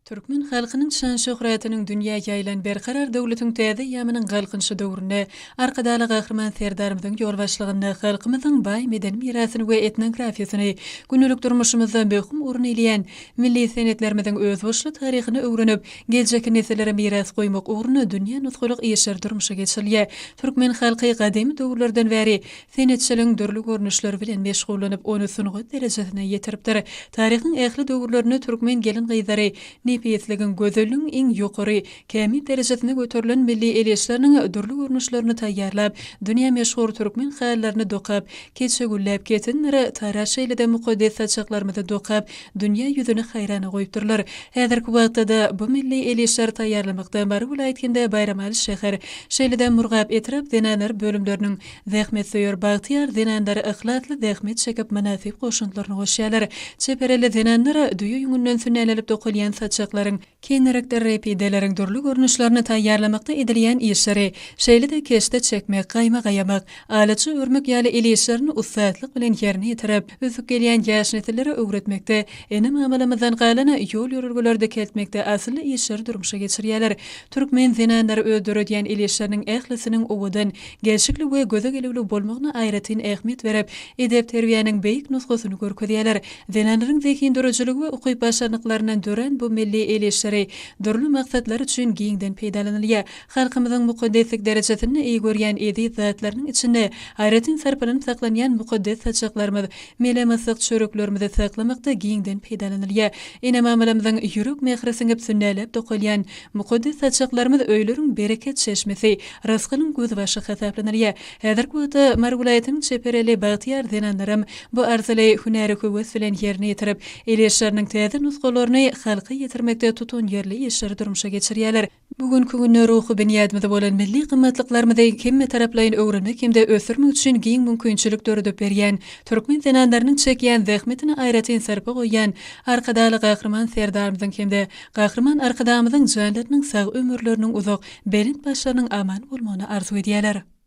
Türkmen halkynyň şan-şöhratynyň dünýä ýaýylan Berkarar döwletiň täze eýýamynyň Galkynyşy döwründe Arkadagly Gahryman Serdarymyzyň ýolbaşçylygynda halkymyzyň baý medeni mirasyny we etnografiýasyny, gündelik durmuşymyzda möhüm orun eýleýän milli senetlerimiziň özboluşly taryhyny öwrenip, geljekki nesillere miras goýmak ugrunda dünýä nusgalyk işler durmuşa geçirilýär. Türkmen halky gadymy döwürlerden bäri Senetçiligiň dürli görnüşleri bilen meşgullanyp, ony sungat derejesine ýetiripdir. Taryhyň ähli döwürlerinde türkmen gelin-gyzlary nepisligiň, gözelligiň iň ýokary, kämil derejesine göterilen milli el işleriniň dürli görnüşlerini taýýarlap, dünýä meşhur türkmen halylaryny dokap, keçe gülläp, ketenlere tara şeýle-de mukaddes saçaklarymyzy dokap, dünýä ýüzüni haýrana goýupdyrlar. Häzirki wagtda-da bu milli el işleri taýýarlamakda Mary welaýat hem-de Baýramaly şäher, şeýle-de Murgap etrap zenanlar bölümleriniň Zähmetsöýer bagtyýar zenanlar yhlasly zähmet çekip mynasyp goşantlaryny goşýarlar. Çeper elli zenanlar düýe ýüňünden sünnälelip dokalýan saçaklaryň, kenrekdir repideleriň dürli görnüşlerini taýýarlamakda edilýän işleri, şeýle-de keşde çekmek, gaýma gaýamak, alaça örmek ýaly el işlerini ussatlyk bilen ýerine ýetirip, ösüp gelýän ýaş nesillere öwretmekde, ene-mamalarymyzdan galan ýol-ýörelgeleri dikeltmekde asylly işleri durmuşa geçirýärler. Türkmen zenanlary öz döredýän el işleriniň ählisiniň owadan, Gelşikli we göze gelüwli bolmagyna aýratyn ähmiýet berip, edep-terbiýäniň beýik nusgasyny görkezýärler. Zenanlaryň zehin döredijiligi we ukyp-başarnyklaryndan dörän bu milli el işleri dürli maksatlar üçin giňden peýdalanylýar. Halkymyzyň mukaddeslik derejesinde eý görýän eziz zatlarynyň içinde aýratyn sarpalanyp saklanýan mukaddes saçaklarymyz, mele-myssyk çöreklerimizi saklamakda giňden peýdalanylýar. Ene-mamalarymyzyň ýürek mähri siňip sünnäläp dokalýan mukaddes saçaklarymyz öýleriň bereket çeşmesi, Rysgynyň gözbaşy hasaplanylýar. Häzirki wagtda Mary welaýatynyň çeper elli bagtyýar zenanlaram bu arzyly hünäri höwes bilen ýerine ýetirip, el işleriniň täze nusgalaryny halka ýetirmekde tutanýerli işleri durmuşa geçirýärler. Bu günki günde ruhy binýadymyz bolan milli gymmatlyklarymyzy hemmetaraplaýyn öwrenmek hem-de ösdürmek üçin giň mümkinçilik döredip berýän türkmen zenanlarynyň çekýän zähmetine aýratyn sarpa goýýan Arkadagly Gahryman Serdarymyzyň hem-de Gahryman Arkadagymyzyň janlarynyň sag, ömürleriniň uzak, belent başlarynyň aman bolmagyny arzuw edýärler.